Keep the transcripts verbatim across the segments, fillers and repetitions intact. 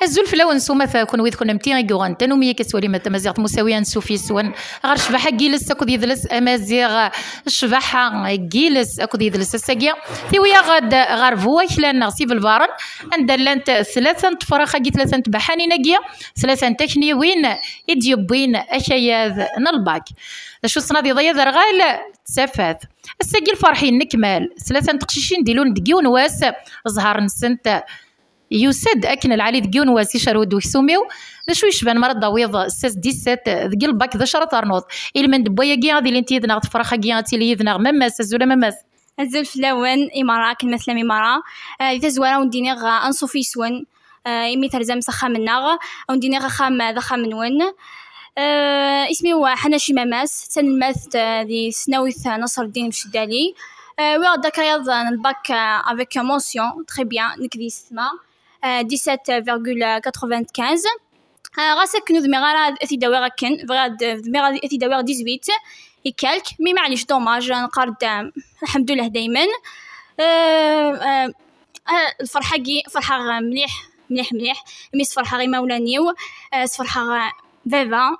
Azul fell-awen s umata, kunwi d kunemti i yuɣen tanumi akka tettwalim tamaziɣt musawi ansuf yes-wen ɣer ccbaḥa n yiles akked yidles amaziɣ. Ccbaḥa n yiles akked yidles ass-agi tiwi-aɣ-d ɣer bu waklan neɣ s ibelbaren, anda llant tlata n tefrax-agi, tlata n tbeḥḥanin-agi, tlata n takniwin i d-yewwin akayad n lbak. D acu tettnadiḍ ay aderɣal? D tafat. Ass-agi lferḥ yennekmal, tlata n teqcicin d-ilulen deg yiwen wass, ẓẓher-nsent yusa-d akken lɛali deg yiwen wass, icerrew-d weksum-iw. D acu yecban mi ara d-tawiḍ seize dix-sept deg lbak, d acu ara ternuḍ? Ilmend n wayagi ad ilint yid-neɣ, tefrax-agi ad tili yid-neɣ mamma-s. Azul a mamma-s. Azul fell-awen i meṛṛa, akken ma tellam i meṛṛa. Eh, di tazwara, ad wen-d-iniɣ, eh, anṣuf yes-wen, eh, imi terzam s axxam-nneɣ. Ad wen-d-iniɣ axxam, eh, d axxam-nwen. Eh, isem-iw Ḥanaci Mamas, d tanelmadt, eh, di tesnawit, eh, Naṣer Ddin Mceddali. Eh, wwiɣ-d akayaḍ, eh, n lbak, eh, avec mention très bien, nekk d yessetma, eh, dix-sept virgule quatre-vingt-quinze. Eh, ɣas akken ur dmiɣ ara ad t-id-awiɣ akken, bɣiɣ ad, dmiɣ ad t-id-awiɣ dix-huit et quelques, mais maɛlic, dommage, nqar-d, eh, lḥemdullah daymen. Eh, eh, eh, lferḥ-agi, ferḥeɣ mliḥ, mliḥ, mliḥ, imi sferḥeɣ imawlan-iw, eh, sferḥeɣ, eh, baba.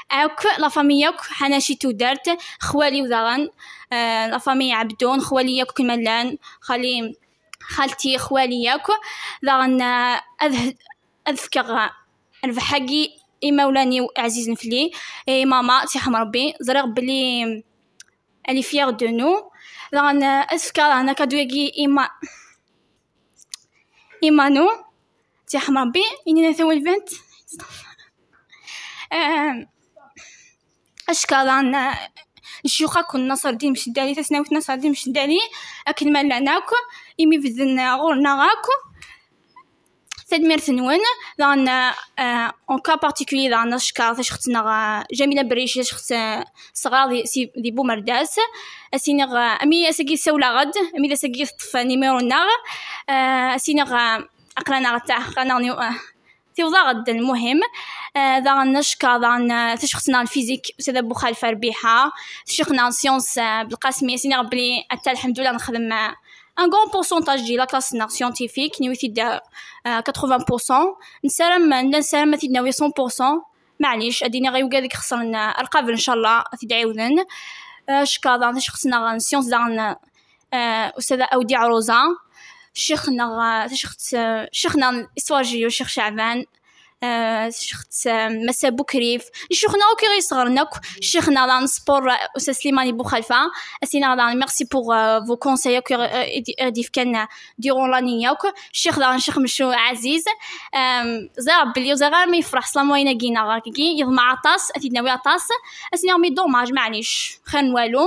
Akk la famille akk, Ḥanaci Tudert, xwali-w daɣen, eh, la famille Ɛebdun, xwali akk kma llan, xali, xalti, xwali akk. Daɣen, eh, ad, ad fkeɣ rrbeḥ-agi imawlan-iw ɛzizen fell-i, i mama, tiḥem Rebbi, ẓriɣ belli elle est fière de nous. Daɣen, eh, ad fkeɣ daɣen akadu-agi i ma-, i Manu, tiḥem Rebbi, inina tawelbant. Ehm, acka daɣen, eh, lecyux akk n Naṣer Ddin Mceddali, tasnawit n Naṣer Ddin Mceddali, akken ma llan akk, imi bedden, eh, ɣur-neɣ akk. Tanemmirt-nwen. Daɣen, eh, en cas particulier, daɣen ad cekkreɣ tacext-nneɣ, eh, Jamila Berrici, tacext, eh, s teɣra di, si, di Bumerdas. Ad s-iniɣ, eh, ami ass-agi ssawleɣ-d, ami d ass-agi teṭṭef numéro-nneɣ, eh, ad s-iniɣ, eh, aql-aneɣ ta-, aql-aneɣ ni-, eh, tiweḍ-aɣ-d, lmuhim. Eh, daɣen ad cekkreɣ daɣen, eh, tacext-nneɣ n lfizik, Ustad Abu Xalifa Rbiḥa, ccix-nneɣ n science, eh, Belqasmi, ad s-iniɣ belli atta lḥemdullah nexdem, eh, un grand pourcentage di la classe-nneɣ scientifique, niwi-t-id, euh, quatre-vingts pour cent. Nessaram, nella nessaram ad t-id-nawi cent pour cent. Maɛlic, ad iniɣ i wigad i ixesren, euh, alqab, ncallah, ad t-id-ɛiwden. Euh, cekkeṛ daɣen tacext-nneɣ n science daɣen, euh, Ustad Awdi Ɛruza. Ccix-nneɣ, euh, tacext, euh, ccix-nneɣ n histoire géo, Ccix Ceɛban. Eh, ccix, eh, Massa Bukrif, ccix-nneɣ akk i ɣ-yesɣren akk, ccix-nneɣ daɣen n sport, eh, Ustad Slimani Buxalfa, ad s-iniɣ daɣen merci pour, eh, vos conseils akk, eh, i d-, i d-ifkan, eh, durant l'année akk, ccix daɣen Ccix Mecru Ɛaziz. Em, ẓriɣ belli ur ẓriɣ ara ma yefreḥ s lamoyenne-agi neɣ akkagi, yeḍmeɛ aṭas, ad t-id-nawi aṭas, ad s-iniɣ mais dommage, maɛlic, xir n walu.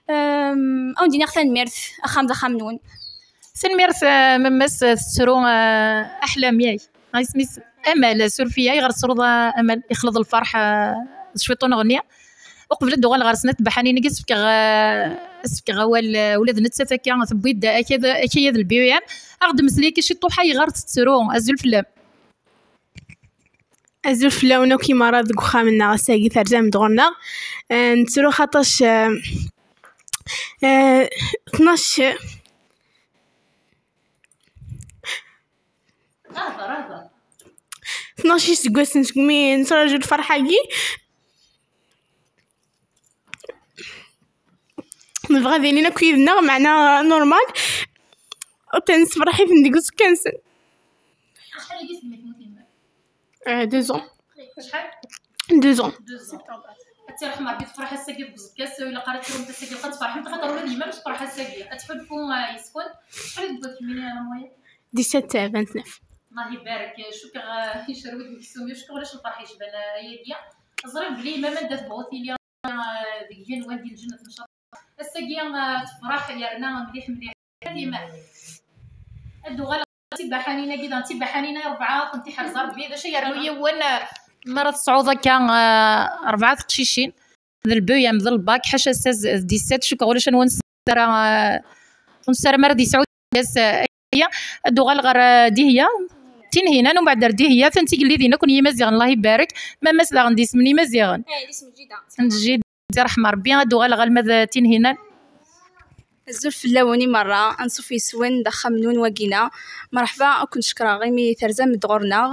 Em, ad wen-d-iniɣ tanemmirt, axxam d axxam-nwen. Tanemmirt, eh, mamma-s, eh, tettru, eh, Aḥlam, yak. Ah, isem-is Amal, suref-iyi, ayɣer tettruḍ, eh, Amal? Ixleḍ lferḥ, eh, d cwiṭ uneɣni. Uqbel ad d-uɣaleɣ ɣer snat tbeḥḥanin-agi, as-fkeɣ, eh, as-fkeɣ awal, eh, ula d nettat akka, tewwi-d akayad, akayad n le B E M. Aɣ-d-mmeslay akka ciṭuḥ, ayɣer tettru? Azul fell-am. Azul fell-awen akk i meṛṛa deg uxxam-nneɣ, ass-agi terzam-d ɣur-neɣ. Eh, nettru xaṭac, eh, eh, tnac, Hḍer, hḍer. Tnac iseggasen segmi nettraǧu lferḥ-agi. Nebɣa ad ilin akk yid-neɣ, meɛna normal. Atan nessefreḥ-iten deg uẓekka-nsen. Acḥal-agi segmi temmut yemma-m? Eh, deux ans. Acḥal? Deux ans. Deux ans. Ad tt-iṛḥem Ṛebbi, tefreḥ ass-agi deg uẓekka-s, ilaq ara ad tṛumt ass-agi, ad tferḥemt, xaṭer ula d yemma-m tefreḥ ass-agi. Ad tḥulfu, eh, yes-kent. Acḥal i d-tewwa kemmini, a Mamoya? Dix-sept, eh, vingt-neuf. Allah ibarek. Cukkeɣ, eh, icerrew-d weksum-iw, cukkeɣ ulac lferḥ yecban, eh, ayagi. Ẓriɣ belli yemma-m anda tebɣu tili, eh, deg yigenwan di lǧennet, ncallah. Ass-agi, eh, tefreḥ yerna mliḥ mliḥ. Ad uɣaleɣ d tibaḥanin-agi, d tibaḥanin ay rebɛa, ad tent-iḥrez Rebbi. D acu ay yernu yiwen, eh, mi ara tesɛuḍ akka, eh, rebɛa teqcicin, d le B E M, d lbak, ḥaca ass-a d dix-sept, cukkeɣ ulac anwa ur nessaram ara, eh, ur nessaram ara ad yesɛu ass, eh, aya. Ad uɣaleɣ ɣer, eh, Dihya, Tinhinan, umbeɛd ar Dihya, ta n tigellidin akk n Yimaziɣen, Allah ibarek, mamma-s daɣen d isem n Yimaziɣen. Eh, d isem n jida. N jida. Ṛṛeḥma Ṛebbi, ad uɣaleɣ alma d Tinhinan. Azul fell-awen i merra, anṣuf yes-wen d axxam-nwen wagina. Merḥba, ad ken-cekkreɣ imi terzam-d ɣur-neɣ.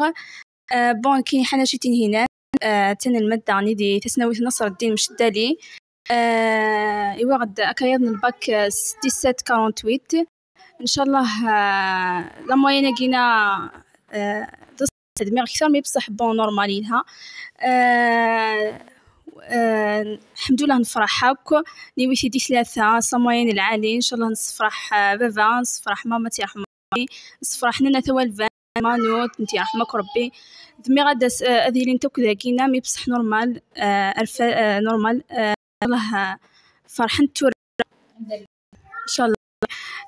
Eh, bon, akken iḥan aci Tinhinan, eh, d tanelmadt daɣen di tesnawit Nasreddin Mceddali. Eh, iwaɣ-d akayaḍ n lbak, eh, s dix-sept quarante-huit. Ncallah, eh, la moyenne-agina, eh, d xedmeɣ kter, mi bṣeḥ bon normal yelha. Eh, eh, lḥemdullah nefreḥ akk, niwi-t-id i tlata, s la moyenne lɛali, ncallah nessefreḥ, eh, baba, nessefreḥ mama, ad tt-yerḥem Rebbi, nessefreḥ nana tawalban, manu, ad tent-yerḥem akk Rebbi. Dmiɣ ad as-, eh, ad ilint akk dagina, mi bṣeḥ normal, eh, rfa-, eh, normal, eh, ncallah, eh, ferḥent tura. Ncallah.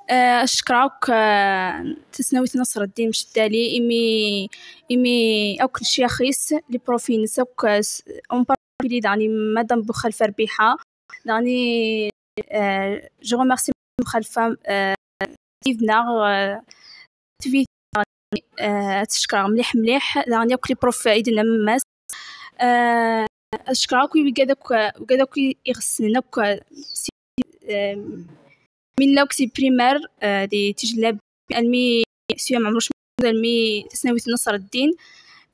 Eh, ad cekkreɣ akk, eh, tasnawit Nasreddin Mceddali, imi, imi akk lecyax-is, les profs-ines akk, eh, s-, en particulier daɣen i Madame Buxalfa Rbiḥa, daɣen i, eh, je remercie Madame Buxalfa, eh, yid-neɣ, eh, tbit, eh, ad tt-cekkreɣ mliḥ mliḥ, daɣen akk les profs i d-nenna memmas. Eh, ad cekkreɣ akk i wigad akk, wigad akk i iɣessnen akk, eh, si, eh, min la akk si primaire, eh, di Tijellab, almi s uyam Ɛemruc, almi tasnawit Nasreddin.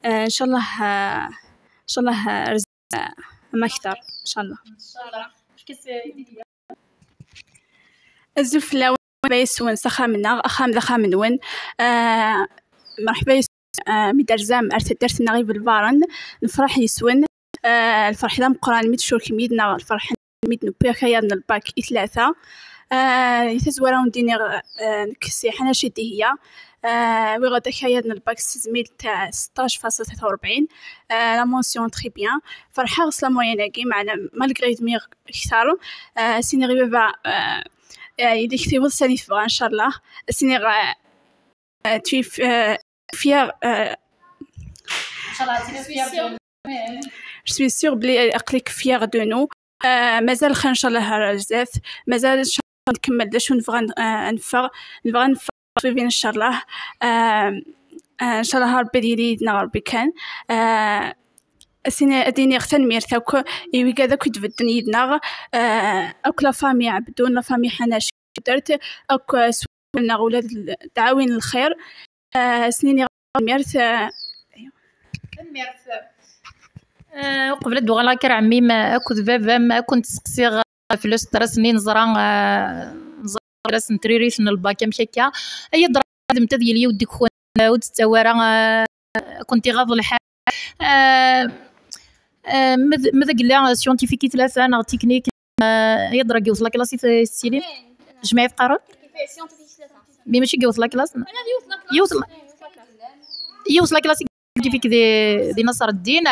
Eh, ncallah, eh, ncallah, eh, rz-, eh, am akter, ncallah. Azul fell-awen, merḥba yes-wen s axxam-nneɣ, axxam d axxam-nwen. Eh, merḥba yes-wen, eh, mi d-terzam ar taddart-nneɣ Ibelbaren, nefreḥ yes-wen. Eh, lferḥ d ameqqran mi d-tcurkem yid-neɣ, lferḥ mi d-newwi akayad n lbak i tlata. Eh, di tazwara wen-d-iniɣ, eh, nekk Siḥan Acid Dihya. Eh, wwiɣ-d akayad n lbak s tezmilt, eh, seṭṭac faṣel tlatin u rebɛin. Eh, la mention très bien. Ferḥeɣ s la moyenne-agi, meɛna malgré dmiɣ kter. Eh, siniɣ i baba, eh, eh, yella ktibeḍ sani tebɣa, ncallah. Siniɣ, eh, eh, tu es, eh, fier, eh, je suis sûre belli aql-ik fier de nous. Eh, mazal lxir, ncallah, ar zdat. Mazal, ncallah, nkemmel d acu nebɣa, eh, neffeɣ. Nebɣa neffeɣ ṭbibin, ncallah. Eh, eh, ncallah, Rebbi ad yili yid-neɣ, Rebbi kan. Eh, Ad iniɣ tanemmirt akk i wigad akk i d-bedden yid-neɣ, eh, akk la famille Ɛebdun, la famille Ḥanaci, akk s-, neɣ ula d dɛawin lxir. Eh, ad sen-iniɣ tanemmirt, eh, tanemmirt. Eh, uqbel ad d-uɣaleɣ akka ar ɛemmi-m akked baba-m, ad kent-seqsiɣ ɣef le stress-nni neẓra, eh, neẓra ɣer ass n tririt n lbak, amek akka? Ay adra ad yili yiwet deg-kent ur d-tettawi ara, eh, ad kent-iɣaḍ lḥal. Eh, eh, ma d, ma d agella scientifique i tlata neɣ technique, eh, ay adra yiwet la classe i t-, i tettili? Jmaɛ i teqqareḍ? Mi mačči yiwet la classe? Yiwet la, yiwet la classe scientifique di, di Nasreddin.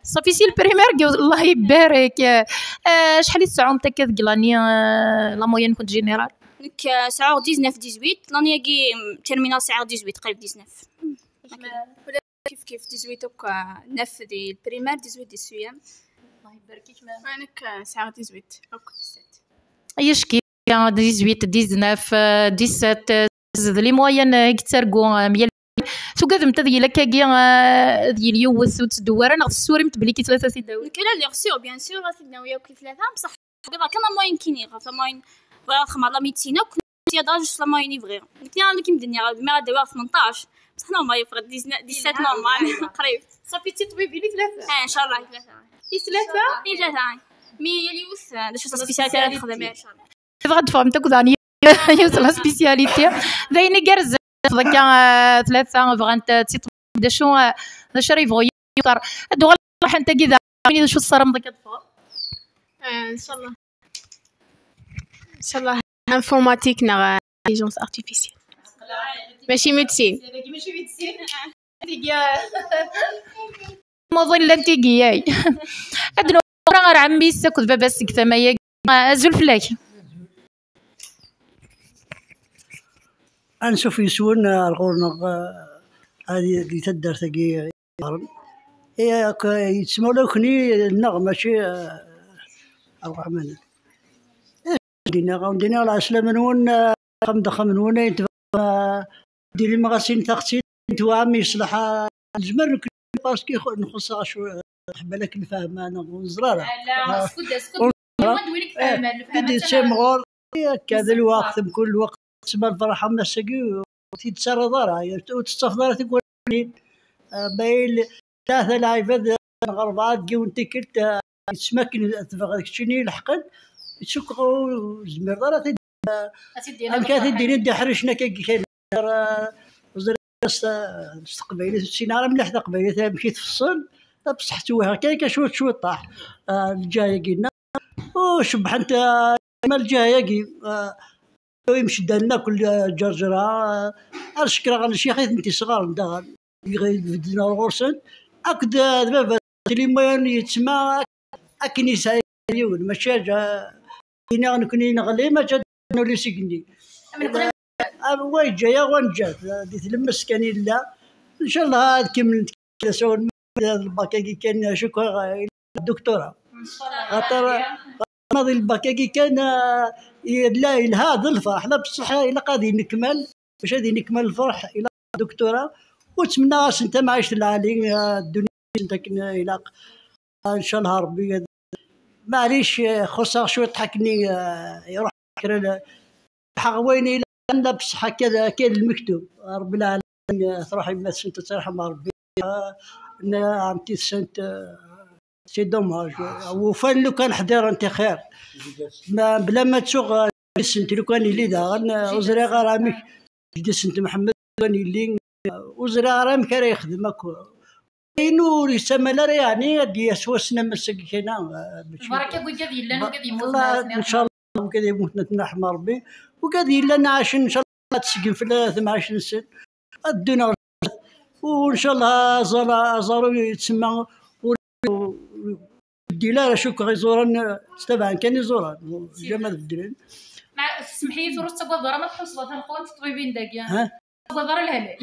Ṣafi si le primaire, gyo-, Allah ibarek. Eh, acḥal i tesɛumt akka deg l'année, eh, la moyenne-nkent générale? Nekk, eh, sɛuɣ dix-neuf dix-huit, l'année-agi, mm, terminal sɛiɣ dix-huit, qrib dix-neuf. Kif kif dix-huit akk, eh, neuf di le primaire, dix-huit di sixième. Allah ibarek-ik, ma. Nekk, eh, sɛiɣ dix-huit akk dix-sept. Ay acki, dix-huit, dix-neuf, eh, dix-sept, eh, d les moyennes, eh, i yettargu, eh, mgal. Tugademt ad yili akkagi, eh, ad yili yiwet ur tetteddu ara, neɣ tessurimt belli ki tlata tidawin? Nekk la, lliɣ sûr, bien sûr, ad t-id-nawi akk i tlata, bṣeḥ ugadeɣ kan la moyenne kini, ɣef la moyenne, bɣiɣ ad xedmeɣ la médecine akk, tlata juste la moyenne i bɣiɣ. Nekk nniɣ, nekk i m-d-nniɣ, dmiɣ ad d-awiɣ tmenṭac, bṣeḥ normal, yeffeɣ-d dix-neuf, dix-sept normal, qrib. Ṣafi d tiṭbibin i tlata? Eh, ncallah, i tlata. I tlata? I tlata. Mi yal yiwet, eh, d acu la spécialité ara texdem, ncallah. Tebɣa ad d-teffɣemt akk daɣen yiwet la spécialité. D ayen igerrzen. Akka, eh, tlata bɣant, eh, tiṭ-, d acu, eh, d acu ara yebɣu yextar. Ad d-uɣal ṛuḥent-agi daɣen, d acu tessarameḍ akka ad teffɣeḍ? Eh, ncallah. Ncallah, informatique neɣ, eh, intelligence artificielle. Mačči médecine. Maḍi llant tigi-yay. Ad d-nuɣal ɣer ɛemmi-s akked baba-s seg tama-agi. Azul fell-ak. Ansuf yes-wen ar ɣur-neɣ, eh, di taddart-agi. Eh, akk, eh, yettmawla-ken-i, neɣ mačči, eh, ar waḥman. Eh, diniɣ, diniɣ lɛeslama-nwen, eh, axxam d axxam-nwen, ayen tebɣam, eh, diri-m ɣas in taxtin, twaɛam yeṣleḥ, eh, nezmer nekk, parce que nxuṣṣ acu, eh, ḥbal akken lfahma, neɣ ur neẓri ara. Ala, eh, skud, skud. Yiwen n win i ifehmen, lefhama d timɣur. Akka d lweqt, mkul lweqt tesma lferḥ am ass-agi, ur t-id-tettarraḍ ara, ur tettafeḍ ara tikwal. Ah, ma yil tlata lɛibad neɣ rebɛa deg yiwen tikkelt, ah, yettmakken tebɣa keččini ileḥqen, yettcukkeɣ ur zmireḍ ara ad t-id-, amek ara t-id-tiniḍ d iḥricen akka kan, ah, ẓriɣ s, s teqbaylit, ur ssinen ara mliḥ taqbaylit amek i tfeṣṣel, bṣeḥ ttwihiɣ kan akka cwiṭ cwiṭaḥ, ah, lǧahi-agi-nneɣ. U cebbḥent, ah, ma lǧahi-agi, ah, imceddalen akk, ah, ǧerǧera, ah, ar cekkreɣ lecyax i tent-isɣaren daɣen, i bedden ar ɣur-sen, akked, ah, d baba, les moyens n yetma, akken yesɛa yiwen, mačči aǧa-, iniɣ nekni neɣli, mačči ad nuli s igenni. Ah, wa yeǧǧa-yaɣ, wa neǧǧa-t, ah, di tlemmast kan yella. Ncallah ad kemmlent kra sɛun lbak-agi kan, cukkeɣ, ah, ila doktora. Xaṭer, ma di lbak-agi kan, ah, yella yelha d lferḥ, la bṣeḥ ilaq ad yennekmal, bac ad yennekmal lferḥ, ilaq doktora. U ttmennaɣ-asen tamɛict lɛali, ah, ddunit akken ilaq. Ah, ncallah Rebbi ad, maɛlic, ah, xuṣṣeɣ cwiṭ ḥakni, ah, iruḥ kra l-, ḥaɣ wayen ilan, la bṣeḥ akka d, akka d lmektub. Rebbi lɛalamin, ah, truḥ yemma-tsent ad tt-irḥem Rebbi. Ah, n-, ɛemti-tsent, ah, c'est dommage. Ufan lukan ḥdiren ti xir. Ma bla ma ttuɣ, ah, yid-sent lukan yili daɣen, ah, ur ẓriɣ ara amek, jdi-sent Mḥemmed lukan yili, ah, ur ẓriɣ ara amek ara yexdem akk. Ayen ur yessamal ara, yeɛni, ad d-yas wass n ass-agi kan, ah, mačči. Baraka deg wigad yellan, wigad yemmuten, Allah, ncallah, wigad yemmuten ad ten-irḥem Rebbi, wigad yellan ɛacen, ncallah ad tseggem fell-as temɛict-nsen, ad ddun ɣer, u ncallah aẓar-, aẓaru yettsemma ur, ur ibeddil ara, cukkeɣ iẓuran ttabaɛen kan iẓuran, jamais ad beddlen. Tesmeḥ-iyi tura, ur tettagadeḍ ara ma tḥusbeḍ tameqqrant n ṭṭbibin dagi? Ha? Ur tettagadeḍ ara lehlak?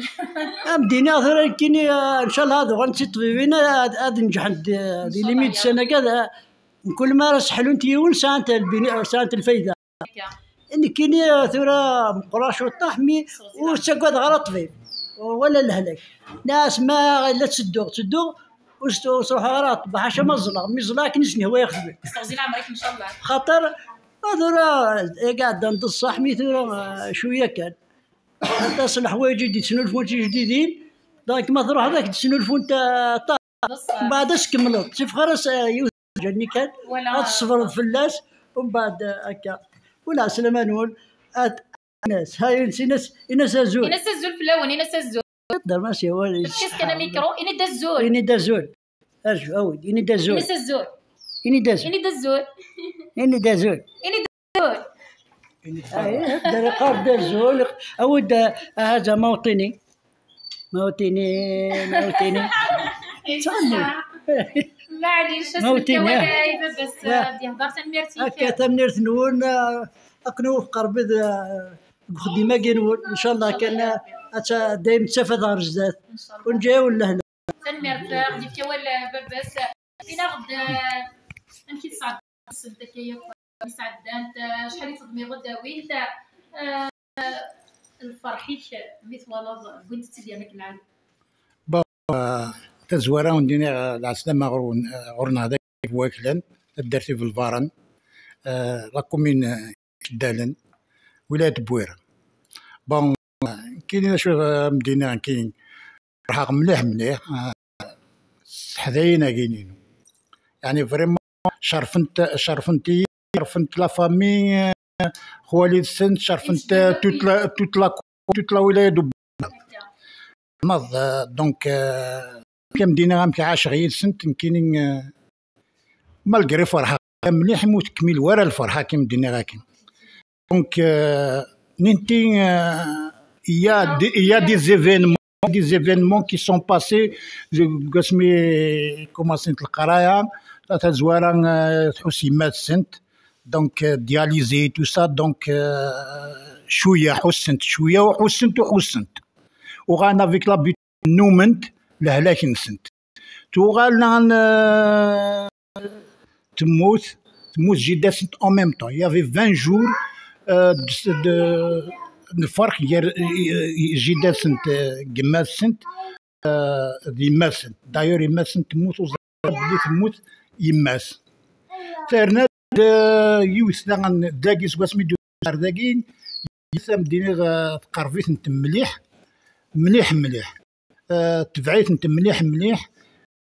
Am d-iniɣ tura nekkini, ah, ncallah ad uɣalent d tiṭbibin, ad, ad nǧeḥent di, di limid ssana-agi, ad, mkul mi ara seḥlunt yiwen, sɛant lbini-, sɛant lfayda. Nekkini, ah, tura meqqreɣ cwiṭaḥ, mi ur ttagadeɣ ara ṭṭbib wala lehlak. Nniɣ-as ma la ttedduɣ, ttedduɣ, ur s-, ur sruḥeɣ ara ṭṭbib, ḥaca ma ẓẓleɣ, mi ẓẓleɣ akken i s-nhwa ixedmen. Teɣzi leɛmer-ik, ncallah. Xaṭer, ah, tura, i iɛeddan d ṣṣeḥ, mi tura, ah, cwiya kan. Aṭas n leḥwayeǧ i d-yettnulfun tijdidin, donc ma truḥeḍ ad k-d-snulfunt, ah, aṭas. Mbeɛd ad s-tkemmleḍ, tif xir-as, ah, yiwet n lǧenni kan, ad tṣebreḍ fell-as, umbeɛd, ah, akka. Ula ɛeslama-nwen, ad, Ines, ha, Ines, Ines, Ines azul. Ines azul fell-awen, Ines azul. Ddar ma s-yawal. Efk-as kan amikru, ini-d azul. Ini-d azul. Arju, awi-d, ini-d azul. Ines azul. Ini-d azul. Ini-d azul. Ini-d azul. Ini-d azul. Ay, ddar iqqar-d azul. Awi-d, ah, haza mawṭini. Mawṭini, mawṭini. Ttɛelli. Maɛlic, mawṭini, ah. Baba-s, ah, ad yehder, tanemmirt-ik. Akka, tanemmirt-nwen, ah, akken iwufeq Rebbi d, ah, deg uxeddim-agi-nwen. Ncallah kan, ah, ad ta-, dayem ttafat ɣer zdat. Ncallah. Ur nǧi-yawen lehna. Tanemmirt, ah, ad yefk awal, ah, baba-s. Ini-aɣ-d, ah, amek i tesɛeddaḍ ssent akka yakk? I sɛeddant, ah, acḥal i tedmiḍ ad d-awint, ah, lferḥ-ik mi twalaḍ wwint-tt-id yerna akken lɛali? Bon, ah, tazwara ur d-iniɣ, ah, lɛeslama ɣur-, ah, ɣur-neɣ dagi deg Waklan, taddart Ibelbaren, ah, la commune, ah, Icedalen, wilaya n Bwir. Bon, ah, nekkini d acu, ah, am d-iniɣ nekkini, ferḥeɣ mliḥ mliḥ, ah, s teḥdayin-agi-inu. Yeɛni vraiment cerfent, cerfent-iyi, cerfent la famille, xwali-nsent, cerfent, euh, toute la, toute la, toute la wilaya d Ubelma. Maḍ, euh, donc, euh, kem d-iniɣ amek ɛaceɣ yid-sent, nekkini, euh, malgré ferḥeɣ mliḥ, imi ur tekmil wara lferḥ, akken d-iniɣ akken. Donc, euh, ninti, euh, il y a des, il y a des événements, des événements qui sont passés, deg wasmi commencent leqraya, tazwara, euh, tḥus yemma-tsent, donc, euh, dialysé, tout ça, donc, euh, cwiya ḥussent, cwiya ur ḥussent, ur ḥussent. Uɣalen avec l'habitude, nnument lehlak-nsent. Tuɣal, euh, temmut, temmut jida-tsent en même temps. Il y avait vingt jours, euh, de, de, de lferq gar, euh, jida-tsent, euh, yemma-tsent, euh, d yemma-tsent. D'ailleurs, yemma-tsent temmut, ur ẓriɣ ara belli temmut yemma-s. Terna Eh, yiwet daɣen dagi, seg wasmi d-uɣaleɣ dagi, yiwet am d-iniɣ, eh, tqerreb-itent mliḥ, mliḥ, mliḥ. Eh, tebɛ-itent mliḥ, mliḥ.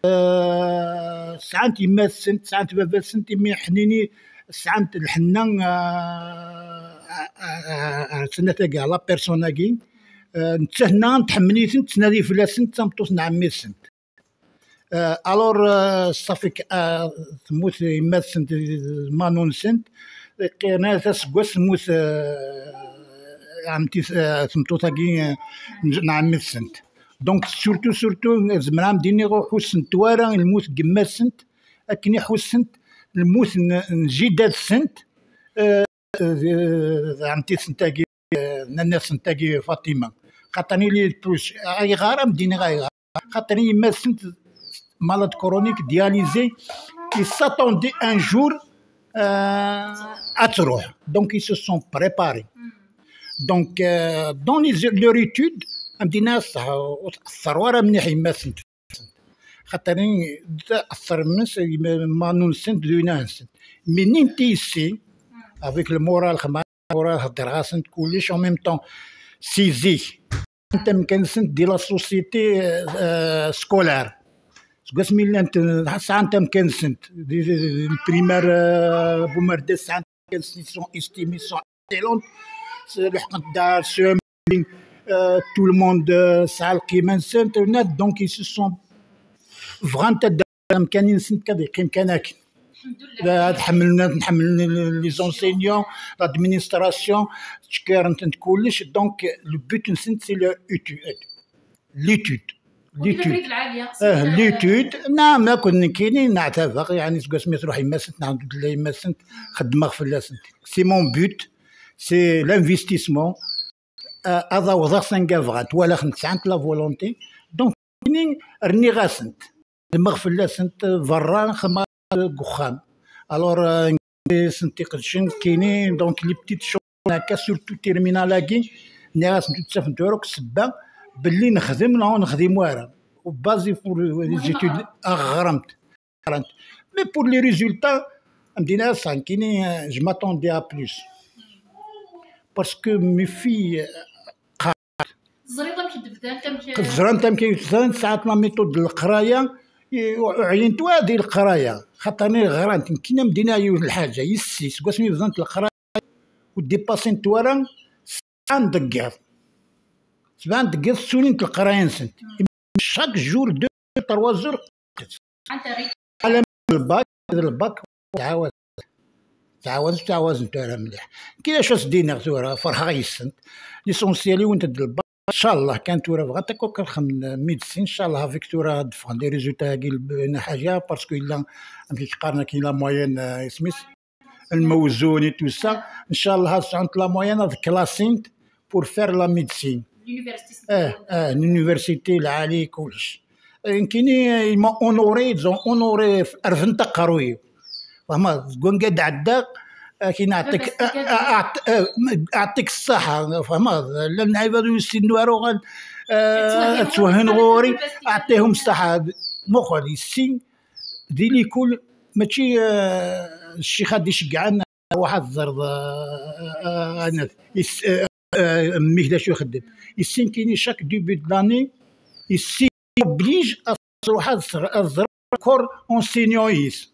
Eh, sɛant yemma-tsent, sɛant baba-tsent, imi ḥnini, sɛant lḥenna, eh, eh, eh, ar tagi, la personne-agi. Eh, nettat nniɣ tḥemmel-itent, tettnadi fell-asent, d tameṭṭut n ɛemmi-tsent. Euh, alors, euh, ça fait que, euh, temmut yemma-tsent, euh, Manu-nsent, qqiren aseggas temmut, euh, ɛemti-, euh, tmeṭṭut-agi, euh, n ɛemmi-tsent. Donc, surtout, surtout, zemreɣ ad d-iniɣ ur ḥussent wara lmut n yemma-tsent akken i ḥussent lmut n, n jida-tsent, euh, d, d ɛemti-tsent-agi, euh, nnan-asent-agi Fatima. Xaṭer ili plus, ayɣer, ad m-d-iniɣ ayɣer. Xaṭer yemma-tsent malade chronique, dialysée, ils s'attendaient un jour, euh, ad truḥ. Donc, ils se sont préparés. Donc, euh, dans les, leur étude, ad m-d-iniɣ ṣṣeḥ, ur tqeṣṣer wara mliḥ yemma-tsent. Xaṭer tɛeṭṭel mmi-s, Manu-nsent d winna-nsent. Mais nitenti ici, avec le moral, xemma, le moral, heddreɣ-asent kullec, en même temps, si zik, sɛant amkan-nsent di la société, euh, scolaire. Seg wasmi llant, sɛant amkan-nsent di, di, di primaire, euh, Boumerdès, sɛant amkan-nsent, ils sont estimés, sont excellents. C'est le, euh, tout le monde, euh, sɛa lqima-nsent, donc ils se sont, bɣant ad amkan-nsent ad yeqqim kan akken. Ad ḥemmlen, ad ḥemmlen les enseignants, l'administration, ttcekkiren-tent kullec. Donc, le but-nsent, c'est le étude. L'étude. L'étude. Ah, l'étude. Naam, akked nekkini neɛtabeɣ, yeɛni, seg wasmi truḥ yemma-tsent, neɛbed yemma-tsent, xeddmeɣ fell-asent. C'est mon but, c'est l'investissement. Euh, ad awḍeɣ s anga bɣant, walaɣ-tent sɛant la volonté. Donc, nekkini rniɣ-asent. Xeddmeɣ fell-asent berra, xeddmeɣ deg uxxam. Alors, euh, sent iqedcen, nekkini, donc, les petites choses, akka, surtout terminale-agi, nniɣ-asent ur ttafent ara akk ssebba belli nexdem neɣ ur nexdim ara. Basé pour les études, ɣrant. Mais pour les résultats, am d-iniɣ-asent nekkini, euh, je m'attendais à plus. Parce que mes filles, euh, ẓrant amek i d-bdant, amek ẓrant amek i d-bdant, sɛant la méthode n leqraya, i-, ur ɛyint wara di leqraya, xaṭer ɣrant. Nekkini am d-iniɣ yiwet n lḥaǧa, yessi, seg wasmi bdant leqraya, ur dipasint wara sebɛa n deg yiḍ. Sebɛa n deg yiḍ ssulint leqraya-nsent. Chaque jour, deux, trois heures. Ala lbak, lbak, tɛawed, tɛawed, tɛawed, tura mliḥ. Kra acu as-d-iniɣ tura, ferḥeɣ yes-sent. L'essentiel i went d lbak. Ncallah kan tura bɣant akk ad xedment médecine, ncallah avec tura ad d-ffɣen les résultats-agi, n ḥaǧa, parce que yella, amek i qqaren akken, la moyenne, euh, isem-is, lmawzun et tout ça. Ncallah ad sɛunt la moyenne ad klassint pour faire la médecine. L'université. Eh, eh, l'université lɛali kullec. Eh, nekkini, ils m'ont honoré, ils ont honoré, rebḥent aqerruy-iw. Fehmeḍ, deg wanga d-ɛeddaɣ, akin aɛṭik, aɛṭik ṣṣaḥa, fehmeḍ, llan lɛibad ur yessinen ara uɣal, eh, ad twehhin ɣur-i, aɛṭihum ṣṣaḥa. Muqel, yessin, di likul, mačči, eh, ccix ad d-iceggɛen, ruḥ ad teẓreḍ, eh, eh, anat, is-, eh, eh, mmi-k d acu ixeddem. Yessin kini chaque début de l'année, yessin oblige ad tṛuḥ ad tẓer, ad tẓer corps enseignant-is.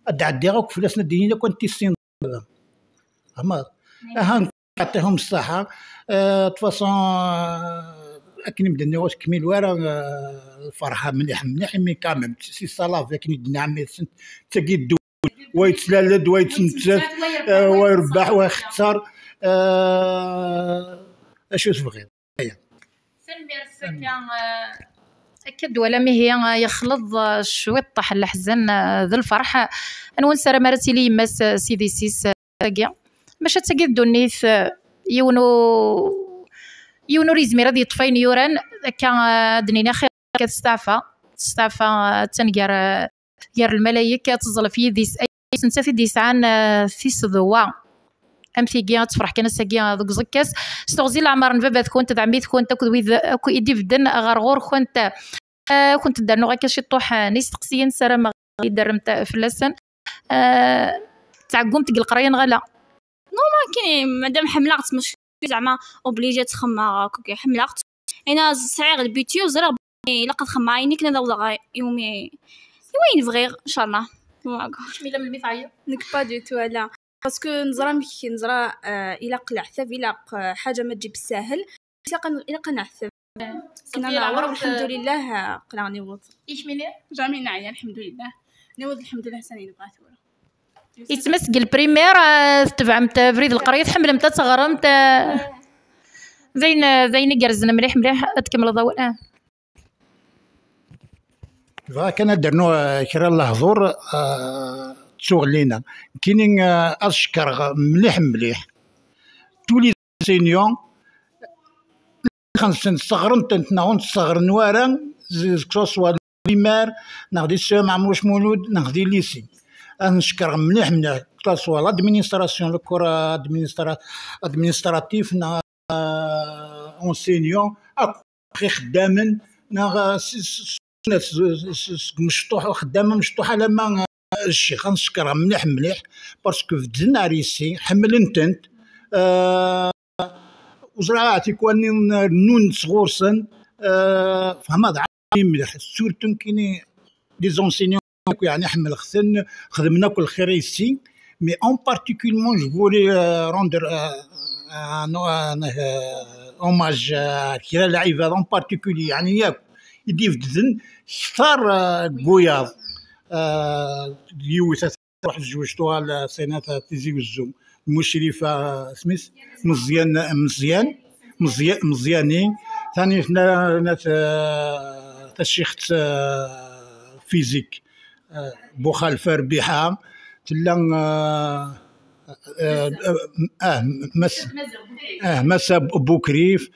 Ad d-ɛeddiɣ akk fell-asen, ad d-inin akk anti ssineḍ. Fehmeḍ? Aha, yeɛṭihum ṣṣaḥa. Euh, de toute façon, euh, akken i m-d-nniɣ, ur tkmil wara, euh, lferḥ mliḥ, mliḥ, imi quand même, si ṣṣalab, akken i d-nniɣ, mi d tagi ddunit, wa yettlal-d, wa yettmettat, euh, wa irebbeḥ, wa ixeṣṣer, euh, acu tebɣiḍ? Aya. Tanemmirt. Akka, euh, akka d-twalam, ihi, euh, yexleḍ, euh, cwiṭ leḥzen, euh, d lferḥ. Anwa nessaram ara tili yemma-s, euh, Sidi Ssis, euh, tagi? Maca d tagi d ddunit, euh, yiwen u-, yiwen ur yezmir ad yeṭṭef ayen yuran. Akka, euh, ad d-nini axir akka testeɛfa, testeɛfa, euh, attan gar, euh, gar lmalayek, ad teẓẓel ɣef yidis, ay nettat i d-yesɛan, eh, tisedwa am tigi, ad tefreḥ kan ass-agi, eh, deg uẓekka-s. S teɣzi n leɛmer n baba-tkent, d ɛemmi-tkent, akked wid akk i d-ibedden ɣer ɣur-kent. Eh, ad kent-d-rnuɣ akka ciṭuḥ, eh, n yisteqsiyen, ssarameɣ ad d-terremt fell-asen. Eh, Tettɛeggumt deg leqraya neɣ ala? Non, ma كاين مادام حملغت مش زعما obligé تخمم هكاك، حملغت. انا صغير البيتي وزرا، الا قد خمم عيني كنا داو دغا يومي. وين فغير ان شاء الله. كميله من المفعيه. نك با دو تو لا. باسكو نزرا مكي نزرا، آه، الا قلع حتى الا ق- حاجه ما تجي بالساهل. الا قن الا قنعت. كنا صافي، نعمر العمر الحمد لله، قلعني وط. ايش مني؟ جامي نعيا الحمد لله. نوض الحمد لله سنين بغات ورا. Yettmas deg lprimaire, ah, tebɛemt abrid n leqraya, tḥemmlemt ad teɣremt, ah, d ayen, d ayen igerrzen mliḥ mliḥ. Ad tkemmleḍ awal, ah. Bɣiɣ kan ad d-rnuɣ, ah, kra n lehdur, ah, d tuɣlina. Nekkini, ah, ad cekkreɣ mliḥ mliḥ tous les enseignants xensen sseɣren-tent neɣ ur tent-sseɣren wara, z- que ce soit primaire neɣ di C E M Ɛmer Uc Mulud neɣ di lycée. Ad n-cekkreɣ mliḥ mliḥ, que ce soit l'administration, le corps administra- administratif neɣ, euh, enseignant, akk ixeddamen neɣ, euh, s- s- s- s- seg mecṭuḥ, xeddam amecṭuḥ alamma, euh, ccix. Ad n-cekkreɣ mliḥ mliḥ parce que bedden ar ici, ḥemmlen-tent. Euh, وزرعة تيكوانين نون صغورسن، آه، فهمت عامي مليح. Surtout كيني les enseignants، يعني حمل خثن، خدمنا كل خير ici. Mais en particulièrement, je voulais, euh, rendre, euh, un, un, euh, hommage à كرا العباد en particulier، يعني ياك يدي بدن كثار، آه، قوياض، آه، يوث روح زوجتها لسينات تيزي وزو، المشرفة سميت مزيان، مزيان، مزيان، مزيانين. ثاني هنا ناس، آه، تشيخت، آه، فيزيك، آه، بوخالفة ربيحة. تلا، آه، آه، آه، مس-، آه، مسا بوكريف.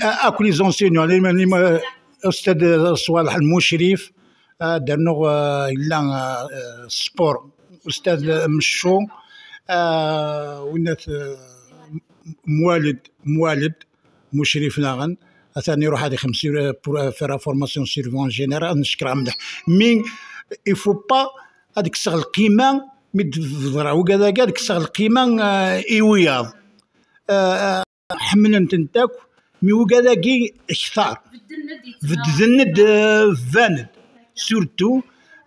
آه، اكو لي زونسينيون، لي، لي، استاذ صوالح المشرف. آه، درنوغ، آه، إلا، آه، السبور. أستاذ مشو، آه، وناث، آه، موالد، موالد، مشرف ناغن. أثاني يروح هذه خمسين، آه، بور، آه، في لا فورماسيون سيرفون جينيرال، نشكر عمده. مي، il faut pas هذيك الصغ القيمة، مي تفضل وكذا، هذيك الصغ القيمة، آه، إيوياض. آه، حملن-tent akk, mi wigad-agi kter. Bedden-d, bbanen-d. Surtout,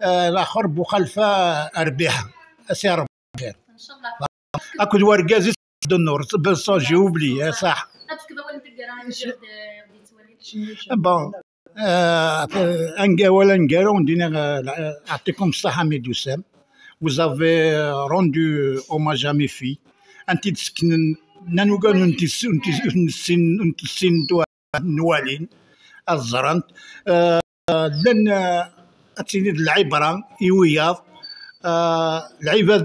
euh, l'axer Buxalfa Rbiḥa. As i Ṛebbi xir. Akked wergaz-is d nnur, ben ça, j'ai oublié, eh, ṣaḥ. Bon, euh, un, awal aneggaru, n-d-iniɣ, euh, la-, yeɛṭikum ṣṣeḥḥa mi d-tusam. Vous avez, euh, rendu, euh, hommage à mes filles. Anti d-seknen, nnan ugar ur n-tis-, ur n-tis-, ur n-tessin-, ur n-tessin-, ur n-walin, ad ẓrent. Euh, llan, euh, ad tili d lɛibra i wiyaḍ. Euh, lɛibad,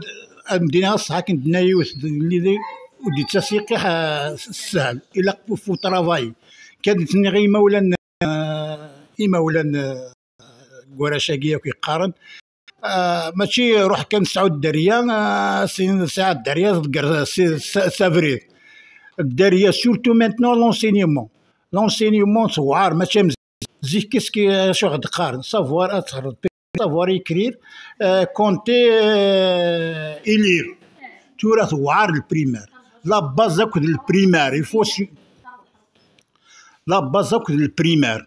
ad m-d-iniɣ ṣṣeḥ, akken d-tenna yiwet d-, lidi, ur d-yettas yiqiḥ, euh, s-, ssahel. Ilaq fu, fu travail. Kan d-tenniɣ i imawlan, euh, imawlan, euh, deg warrac-agi akk yeqqaren. Ah, mačči ruḥ kan sɛu dderya, ah, sin-, sɛu dderya, tḍegger s, s, s abrid. Dderya, surtout maintenant, l'enseignement. L'enseignement tewɛer, mačči am zik. Zik, qu'est-ce que, acu ɣ-d-qqaren? Savoir ad tehreḍ, savoir écrire, euh, compter, euh, et lire. Tura tewɛer le primaire. La base akked le primaire, il faut su-, la base akked le primaire.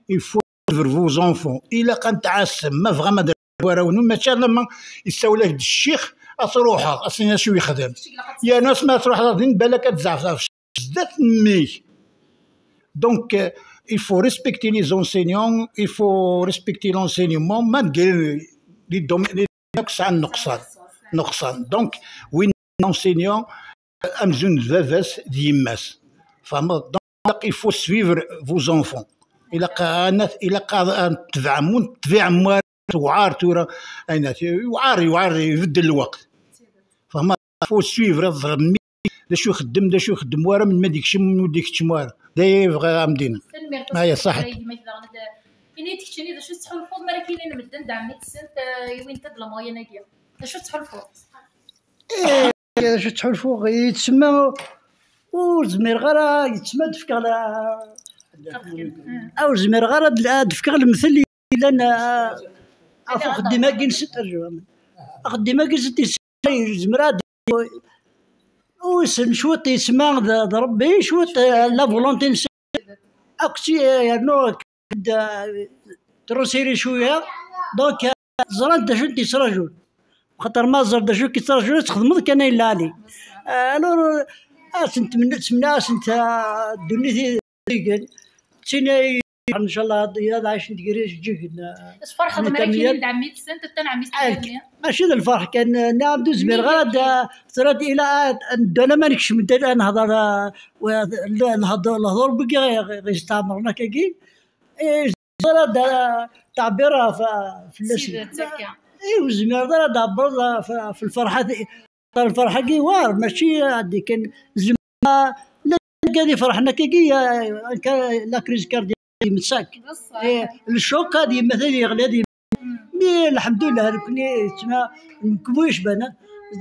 Il faut suivre vos enfants. Ilaq ad n-tɛassem, ma bɣam ad warraw-nwen, mačči alamma yessawel-ak-d ccix, ad truḥeḍ, ad s-tiniḍ acu yexdem. Yerna asmi ad truḥeḍ, ad din balak ad tzeɛfeḍ ɣef ccix. Zdat mmi-k. Donc, euh, il faut respecter les enseignants, il faut respecter l'enseignement, malgré les domaines, les domaines akk sɛan nuqṣan. Nuqṣan. Donc, win enseignant, amzun d baba-s d yemma-s. Tfehmeḍ? Donc, il faut suivre vos enfants. Ilaq ad, ilaq ad, ad tebɛem, ur tebɛem ara, tewɛer tura. Ayna, yewɛer, yewɛer, ibeddel lweqt. Tfehmeḍ? Il faut suivre, ad ẓren mmi d acu ixeddem, d acu ixeddem wara, melmi ad ikcem, melmi ur d-ikeččem wara. D aya i bɣiɣ ad m-d-iniɣ. Tanemmirt. Aya, ṣaḥit. Ini-d keččini d acu tettḥulfuḍ mi ara k-inin medden d ɛemmi-tsent, eh, iwin-t-id la moyenne-agi. D acu tettḥulfuḍ? Eh, d acu ttḥulfuɣ, yettsemma ur zmireɣ ara, yettsemma ad d-fkeɣ la-, ah, ur zmireɣ ara ad, ad d-fkeɣ lemtel yellan, ah, ɣef uxeddim-agi n sent, arju, axeddim-agi n sent yezmer ad, wissen cwiṭ yesma d, d Ṛebbi, cwiṭ, eh, la volonté n Sidi. Akk si, eh, yernu d, eh, truṣiri cwiya. Donc, eh, ẓrant d acu i d-yettraǧun. Xaṭer ma ẓer d acu i k-yettraǧun, ad txedmeḍ kan ayen lɛali. Eh, alors, ad sent-tmenni-, tsemneɛ-asent, eh, ddunit i d-igen. D tin ay, ncallah, ad, ad ɛicent gar ijeǧǧigen, eh, Tferḥeḍ n mliḥ, tamyal. Kini d ɛemmi-tsent, d tanɛemmi-s. Ah, tedderni. Mačči d lferḥ kan, eh, nniɣ-am-d ur zmireɣ ara ad, eh, tura ad, ila, ad, ad neddu alamma nekcem-d, ad nehḍer, eh, wa-, le-, lehḍ-, lehḍur n wigi ɣ-, ɣ-, ɣ-, yesteɛmren akkagi. Eh, ur zmireɣ ara ad, eh, ttɛebbireɣ ɣef, eh, fell-asen. Tidet, akka. Eh, ur zmireɣ ara ad tɛebbeḍ, eh, f-, f-, lferḥ-agi war, mačči ad d-ikan, zemreɣ, la, la, ad iferḥen akkagi, eh, akka, la crise cardiaque. Yemsak. D ṣṣeḥ. Eh, le choc ad yemmet, ad yeɣli, ad yemmet. Mm. Mi, lḥemdullah, nekni, yettma, nekk bu yecban,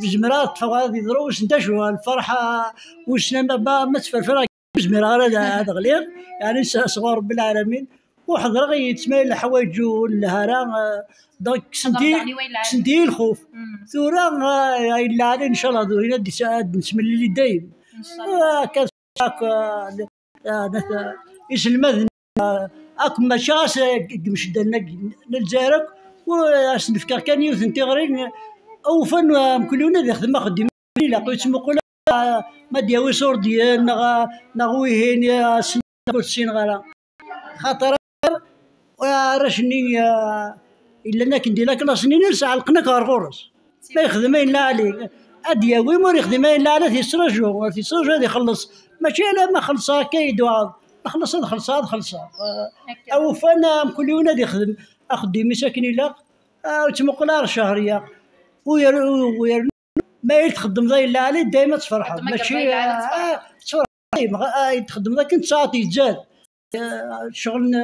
tezmer ad ṭṭfeɣ ad yeḍru, wissen d acu, lferḥ, wissen ma, ma, ma ttferfireɣ, ur zmireɣ ara ad, ad ɣliɣ, yeɛni s-, sɣur Rebbi lɛalamin, u ḥeḍreɣ i yettma leḥwayeǧ ur nelha ara, eh, donc, kksen-d-iyi, kksen-d-iyi lxuf. Mm. Tura, eh, ay lɛali, ncallah, d win ad d-, ad d-nesmellili dayem. Ncallah. Eh, akka akk, eh, eh, dat, eh, iselmaden, eh, akk mačči ɣas, eh, deg imceddalen-agi n Lezzayer akk, ur, eh, asen-fkeɣ kan yiwet n tiɣri, eh, awufan, eh, mkul yiwen ad ixdem axeddim ilaq, ur yettmuqul ara, eh, ma d-yawi iṣurdiyen neɣ, eh, neɣ wihin, eh, ass-nni ur t-ssineɣ ara. Xaṭer arrac-nni, eh, yellan akken di la classe-nni, ners ɛelqen akk ɣer ɣur-s. Ma yexdem ayen lɛali, ad d-yawi, ma ur yexdim ayen lɛali, ad t-yettṛaju, ad t-yettṛaju ad ixelleṣ. Mačči alamma xellṣeɣ akka i d-tuɣeḍ. Ma xellṣeɣ, ad xellṣeɣ, ad xellṣeɣ. Eh, Akka. Awufan, eh, mkul yiwen ad yexdem axeddim-is akken ilaq, eh, ur yettmuqul ara ccehriya. U yer-, u yernu ma i txeddmeḍ ayen lɛali, dayma ad tferḥeḍ. Xeddem akka mačči, ayen lɛali, ad tferḥeḍ. Ah, tferḥeḍ, dayma, ah, i txeddmeḍ akken tesɛiḍ yezzad. Eh, ccɣel n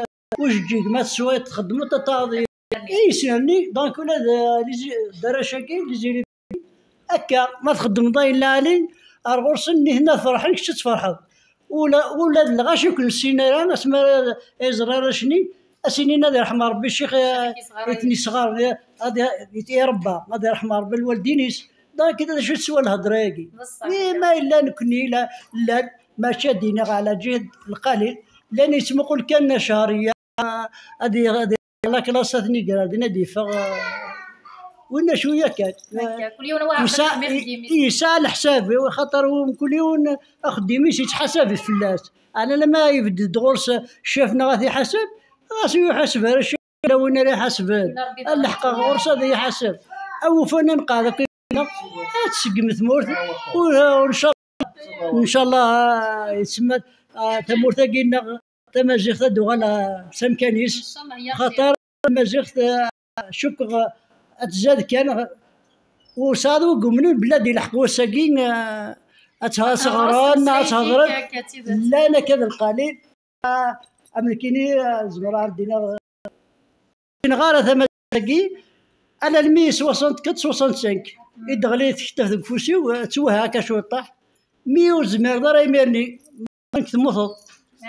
ujeǧǧig, ma teswiḍ, txeddmeḍ, ad taɣeḍ. I yesnerni, donc, ula d, eh, les, d arrac-agi, les élèves, akka, ma txeddmeḍ ayen lɛali, ar ɣur-sen, nitni ad ferḥen, kečč ad tferḥeḍ. Ula, ula d lɣaci ur ken-nessin ara, asmi ara iẓer arrac-nni, ad s-inin ad irḥem Ṛebbi ccix, eh, i ten-yesɣaren, eh, ad i-, i-, iṛebba, ad irḥem Ṛebbi lwaldin-is. Donc, d acu teswa lhedra-agi? D ṣṣeḥ. Wi ma yella nekni la, llan, mačči ad d-iniɣ ɛla ǧihd lqalil, llan yettmuqul kan Cahriya, ad i-, ad iɣer la classe, ad ten-iger din, ad yeffeɣ, eh, winna cwiya kan. Akka, kul yiwen wa yesɛa, yesɛa leḥsab, xaṭer mkul yiwen axeddim-is yettḥasab fell-as. Ɛni lama yebded ɣur-s ccaf neɣ ad t-iḥaseb, ɣas ur iḥaseb ara ccaf, la win ara iḥasben. Ad leḥqeɣ ɣur-s ad iḥaseb. Awufan ad nqeɛd akk iman-nneɣ, ad tseggem tmurt, ur, ur ncallah, ncallah, ah, yesemma, ah, tamurt-agi-nneɣ tamaziɣt ad d-tuɣal, ah, s amkan-is. Ncallah, ya xaṭer tamaziɣt, ah, cukkeɣ, ah, ad tzad kan, ah, ur sɛiɣ wid yumnen belli ad ilḥeq wass-agi, ah, ad tt-, ad tt-ɣren, ad tt-hedren. Llan akka d lqalil. Ah, am nekkini, ah, zemreɣ ad d-iniɣ, ur ssineɣ ara tamaziɣt-agi, alalmi soixante-quatre, soixante-cinq, i d-teɣli tektabt deg ufus-iw, ah, ttwehha akka cwiṭaḥ. Mi ur zmireḍ ara imir-nni, temmuteḍ.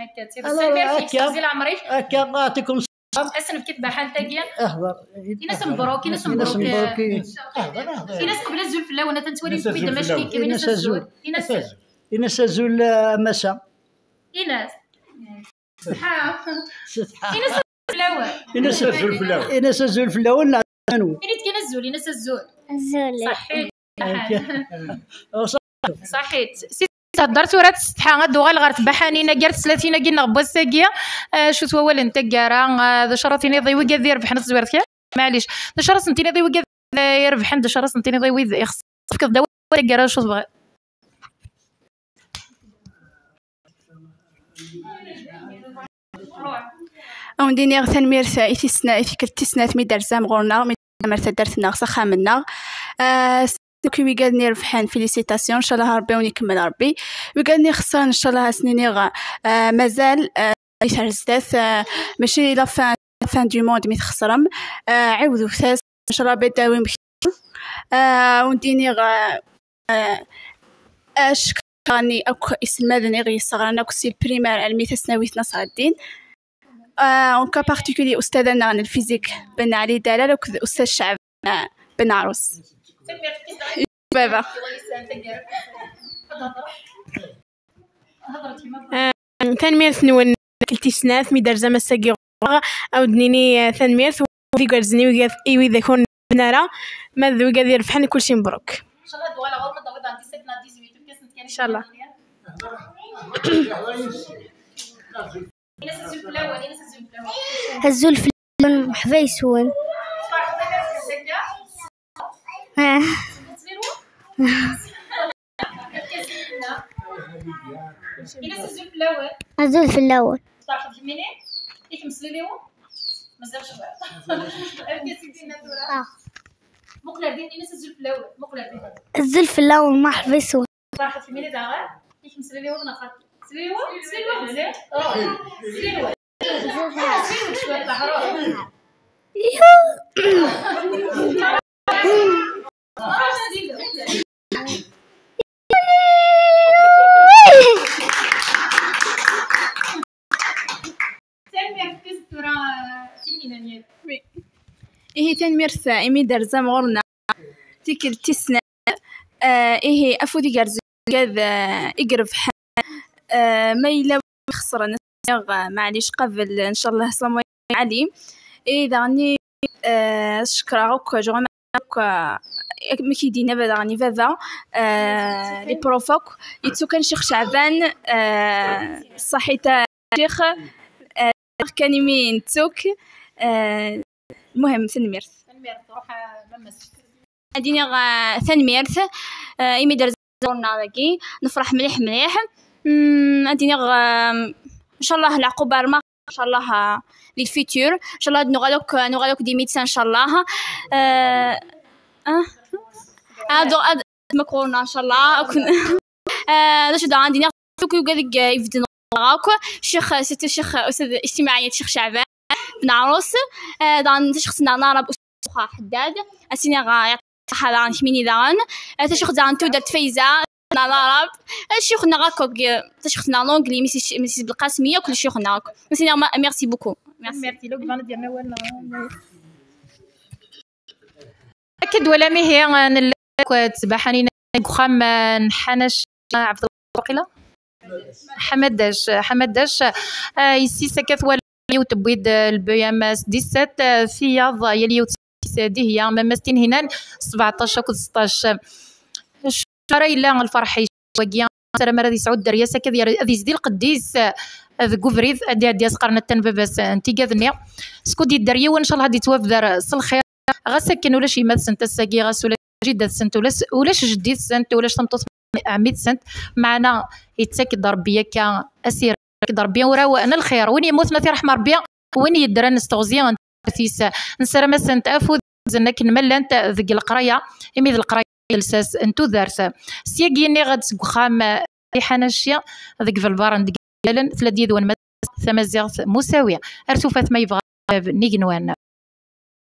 Akka, d tidet. Alors, tanemmirt-ik, akka, Seqzi Leɛmer-ik. Akka, aɛṭikum ṣṣeḥḥa. Ad s-nefk i tbaḥant-agi. Ahḍer. Ini-as mebruk, ini-as mebruk. Ini-as mebruk. Ini-as qbel azul fell-awen, atan ttwalin-kem-id d amack-ikem, ini-as azul. Ini-as azul. Ini-as azul, ah, a massa. Ini-as. Ṣṣeḥḥa. Ṣṣeḥḥa. Ini-as azul fell-awen. Ini-as azul fell-awen. Ini-as azul fell-awen, leɛnaya-nwen. Ini-d kan azul, ini-as azul. Azul. Ṣaḥḥit. Akka. Ṣaḥḥit. Si thedder tura tsetḥa, ad d-uɣal ɣer tbaḥanin-agi, ar teslatin-agi neɣ n wass-agi. Ah, acu-t wawal n taggara? Ah, d acu ara tiniḍ i wigad irebḥen tezwirt kan? Maɛlic. D acu ara sen-tiniḍ i wigad irebḥen? D acu ara sen-tiniḍ i wid ixesren? Tefkeḍ-d awal n taggara, acu tebɣiḍ? Ad wen-d-iniɣ tanemmirt i tis sna-, i tikkelt tis snat mi d-terzam ɣur-neɣ, mi d-terzam ar taddart-nneɣ s axxam-nneɣ. Ah, s-, akk i wigad-nni irebḥen, félicitations, ncallah Rebbi ad wen-ikemmel Rebbi. Wigad-nni ixesren, ncallah ad sen-iniɣ, ah, mazal, ah, ar zdat, ah, mačči la fin, la fin du monde mi txesrem. Ah, ɛiwdet-as, ncallah Rebbi ad d-tawim kra. Ah, ad wen-d-iniɣ, ah, ah, acekk-nni akk iselmaden i ɣ-yesseɣren akk si le primaire almi tasnawit n Nasreddin. Ah, en cas particulier, ustad-nneɣ n lfizik Ben Ali Dalal akked ustad Ceɛban, ah, Ben Arus. Baba. Ad hedreɣ. Tanemmirt-nwen, tikkelt tis snat mi d-terzam ass-agi ɣur-neɣ. Ad d-nini, eh, tanemmirt i wid igerrzen, i wid, i wid akk ur nbin ara, ma d wigad irebḥen, kulci mebruk. Inchallah ad uɣaleɣ ɣur-m ad d-tawiḍ ɛen dix-sept neɣ dix-huit, efk-asen-d kan. Inchallah. Azul fell-awen, meḥba yes-wen. Ah. Azul fell-awen. Ferḥet kemmini, i temsliliwem? Mazal cwiṭ. Efk-as i dinna tura. Ah. Muqel ar din, ini-as azul fell-awen. Muqel ar din. Azul fell-awen, meḥba yes-wen. Ferḥet kemmini daɣen, i temsliliwem neɣ xaṭi? Tesliwem? Tesliwem? Tesliwem? Tesliwem cwiṭ, teḥṛuṛ. Tanemmirt, kkes tura, eh, Tinhinan. Oui. Ihi tanemmirt, eh, imi d-terzam ɣur-neɣ tikkelt tis snat. Eh, ihi afud igerrzen, wigad, eh, i irebḥen. Eh, ma yella win ixesren, ad s-iniɣ, eh, maɛlic qabel, ncallah, ṣṣamu ɛli. I daɣen, eh, ad cekkreɣ akk, jeɣ akk, eh, amek i d-yenna daɣen i baba, eh, les profs akk, yettu kan Ccix Ceɛban, eh, ṣṣaḥit a Ccix, eh, kan imi nettu-k, eh, lmuhim, tanemmirt. Tanemmirt, ruḥ, eh, mamma-s. Ad iniɣ, eh, tanemmirt, eh, imi d-terzam ɣur-neɣ dagi, nefreḥ mliḥ mliḥ. Mm, ad iniɣ, eh, ncallah leɛqub ar ma, ncallah, eh, di lfutur, ncallah ad nuɣal akk, nuɣal akk d imidisan, ncallah. Eh, ah, ad, ad, ma ɣur-neɣ, ncallah, akk. Eh, d acu daɣen ad iniɣ, akk wigad i ibedden akk, Ccix, surtout Ccix, Ustad Ijtimaɛiyat Ccix Ceɛban Ben Ɛrus, eh, daɣen tacext-nneɣ n Aɛrab, Ustad Ḥeddad, ad s-iniɣ, eh, ṣaḥa daɣen kemmini daɣen. Eh, tacext daɣen n tudert Fayza, n Aɛrab. Eh, ccix-nneɣ akk, eh, tacext-nneɣ n l'anglais, Missis, Missis Belqasem, akk ccix-nneɣ akk. Ad s-iniɣ ma-, merci beaucoup. Merci. Merci, Lugban, ad yerna awal, neɣ? Akka d-twalam ihi, eh, nella akk, eh, ttbaḥanin deg uxxam, eh, n Ḥanac, eh, Ɛebdelqadir waqila? Ḥamadac, Ḥamadac, eh, yessi-s akka twala yiwet tewwi-d, eh, le B M S dix-sept, eh, tiyaḍ, eh, yal yiwet s-, Dihya, mamma-s Tinhinan, sbeɛṭac akked seṭṭac. Acu ara yella lferḥ wagi, sarameɣ ad yesɛu dderya-s akka ad yer-, ad yezdi lqedd-is, eh, deg ubrid, ad iɛeddi ad s-qqaren attan baba-s n tigad-nni. Skud yedder yiwen, ncallah ad yettwabder s lxir. Ɣas akken ulac yemma-tsent ass-agi, ɣas ulac jida-tsent, ulac, ulac jeddi-tsent, ulac tameṭṭut ɛemmi-tsent, meɛna yettak-d Rebbi akka asirem, yettak-d Rebbi uraw n lxir. Win yemmuten ad t-iṛḥem Rebbi, win yeddren s teɣzi n tmurt-is. Nessaram-asent afud, akken ma llant deg leqraya, imi d leqraya i d lsas n tudert. Syagi nniɣ-d seg uxxam Riḥa Nacci deg Belbar n Deg Yalen, tella-d yid-wen ma tamaziɣt Musawi. Ar tufat ma yebɣa bab n igenwan.